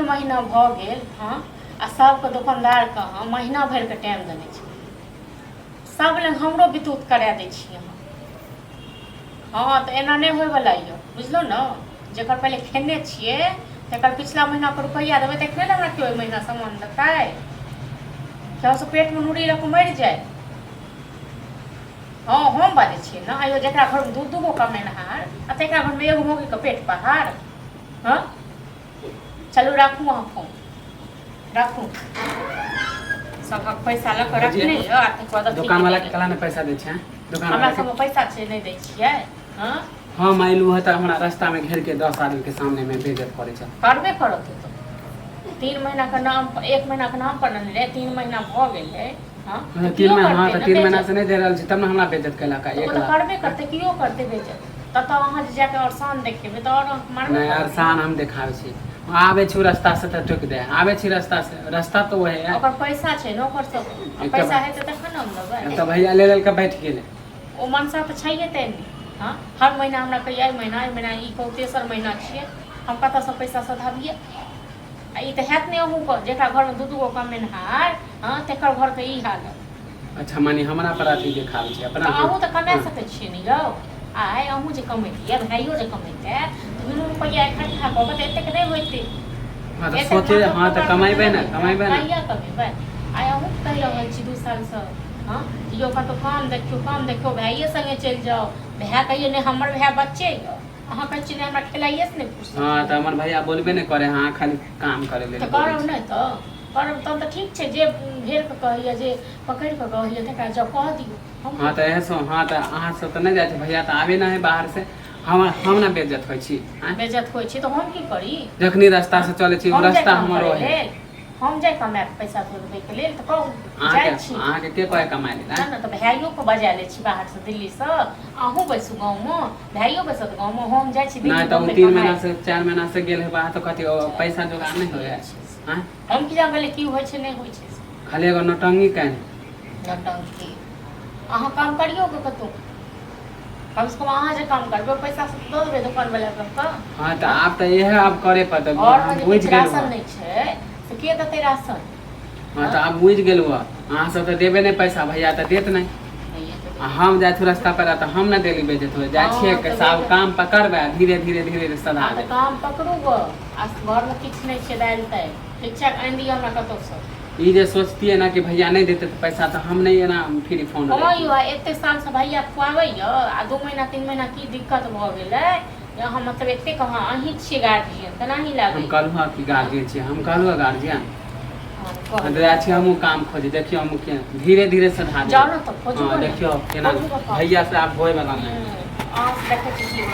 महीना भऽ गेल। हँ, आ सबके दोकानदारके हम महीना भरिके टाइम देने छी। सब लग हमरो बितूत करा दै छी अहाँ। हँ, तऽ एना नहि होइवला यऽ, बुझलहुँ ने? जकर पहिले खेने छियै तकर पिछला महीनाके रुपैआ देबै तखने ने हमरा केओ ओहि महीना सामान देतै। हमसभ पेटमे नूरी लऽ कऽ मरि जाय। हँ, हम बाजै छियै ने आइयो, जकरा घरमे दू दू गो कमेनहार आ तकरा घरमे एगो मौगीके पेट पहाड़। हँ, चलू, राखू अहाँ फोन राखू। सबहक पैसा लऽ कऽ रखने यऽ आ तकर बाद अथी दोकान वाला के के कला ने पैसा दै छै दोकान हमरा वाला के सबमे पैसा छै, नहि दै छियै। हँ। हम अयलहुँ हँ तऽ हमरा रास्ता में घेर के 10 आदमी के सामने में बेइज्जत करै छै। करबे करत ओ तऽ। 3 महीना के नाम पर, 1 महीना के नाम पर ने ले, 3 महीना भऽ गेलै। हँ, मतलब तऽ 3 कियो महीना, हँ, करतै तऽ ने 3 महीना बेइज्जत? से नहि दे रहल छी तब ने हमरा बेइज्जत केलक। तऽ एक ओ तऽ लाख करबे करतै, कियो करतै बेइज्जत। ततऽ अहाँ जे जाके अरसान देखेबै तऽ आओर अहाँके मारबे नहि करत ने। अरसान हम देखाबै छी। आबै छी रास्ता से तऽ टोकि दे, आबै छी रास्ता से, रास्ता तऽ वही है। ओकर पैसा छै ने ओकर सब, एकटा पैसा हेतै तखन ने हम देबै। एकटा भैया ले लेलकै, बैठ गेलै। ओ मनसा तऽ छैहे तेहने। हँ, हर महीना हमरा कहैए, एहि महीना, एहि महीना। ई कहू, तेसर महीना छियै, हम कतऽसँ पैसा सधाबियै? आ ई तऽ हैत नहि अहूँके, जकरा घरमे दू दू गो कमेनहार, हँ, तकर घरके ई हालत। अच्छा, माने हमरा पर अथी देखाबै छै अपना। तऽ अहूँ तऽ कमा सकै छियै ने यौ? आइ अहूँ जे कमैतियै, भाइयो जे कमैतै, तऽ दुनू रुपैआ इकट्ठा कऽ कऽ तऽ एतेक नहि होइतै। हँ, तऽ एतेक सोचे माथो हँ, तऽ कपारमे कमेबै ने, नहि कमेबै ने। कहिया कमेबै? आइ अहूँ कहि रहल छी 2 सालसँ, हँ, यौ कतहु काम देखियौ, काम देखियौ, भाइये सङ्गे चलि जाउ। भाय कहियै, नहि, हमर भाय बच्चे यऽ। अहाँ कहै छियै, नहि, हमरा खेलाइएसँ नहि फुर्सत। हँ, तऽ हमर भैया बोलबे नहि करे, हँ, खाली काम करे लेल तऽ बोलै करब छै। नहि तऽ करब तहन तऽ ठीक छै। जे घेर कऽ कहैए, जे पकड़ि कऽ कहैए, तकरा जँ कह दियौ हम। हँ, तऽ एहसो, हँ, तऽ अहाँ सब तऽ नहि जाइ छी, भैया तऽ आबे नहि है बाहर से। हम ने बेइज्जत होइ छी, आँय? बेइज्जत होइ छी तऽ हम की करी? जखनी रास्ता से चलै छी, ओ हम जाय रास्ता काम हमर करै ओहे लेल, हम जाय कमाए कऽ पैसा जोड़बैके लेल तऽ कहू। अहाँके जाइ छी। अहाँके के कहै कमाय लेल? ना आँय? ने तऽ भाइयोके बजा लै छी बाहरसँ, दिल्लीसँ। अहूँ बैसू गाँवमे, भाइयो बैसत गाँवमे, हम जाइ छी नहि दिल्ली तऽ ओ बम्बई 3 कमाए। महीना से, 4 महीना से गेल है बाहर, तऽ कथी ओ पैसा जोगाड़ नहि होइ है, आँय? हम की जान गेलियै की होइ छै, नहि होइ छै से। खाली एगो नौटंकी केने। नौटंकी। अहाँ काम करियौ गे कतहु। कमसँ कम अहाँ जे काम करबै, ओहि पैसा से तऽ दऽ देबै दोकानवला सबके। हँ, तऽ आब तऽ इएह आब करे पड़तै। घरमे हम जे बुझि किछु गेलहुँ राशन हँ। नहि छै से के देतै राशन? हँ, तऽ आब बुझि गेलहुँ हँ। अहाँ सब तऽ देबै नहि पैसा, भैया तऽ देत नहि। आ हम जाइ छी रास्ता पर तऽ हम ने डेली बेइज्जत होइ जाइ छियै। हँ, तऽ सब बेइज्जत। काम पकड़बै आ धीरे धीरे धीरे धीरे सधा हँ, तऽ देबै। काम पकड़ू गो। आ घरमे किछु नहि छै, दालि तालि ठीक छै, आनि दिअ हमरा कतहुसँ। ई जे सोचतियै ने कि भैया नहि देतै तऽ पैसा, तऽ हम नहि एना फिर फोन हँ रखियै। यौ, एते सालसँ भैया खुआबैए आ 2 महीना 3 महीना की दिक्कत भऽ गेलै जे अहाँ मतलब एतेक अहाँ अहीँ छियै गार्जियन तेनाही हम लागैए। कहलहुँ हँ कि गार्जियन छियै? हम कहलहुँ हँ गार्जियन? हँ, हम कहलहुँ। तऽ जाइ छी हमहूँ काम खोजे। देखियौ, हमहूँ के धीरे धीरे सधा जाउ देबै। ने तऽ खोजबो हँ, ने। देखियौ केना खोजू कऽ। भैया से आब होय वाला नहि। अहाँ देखै छी की होइ।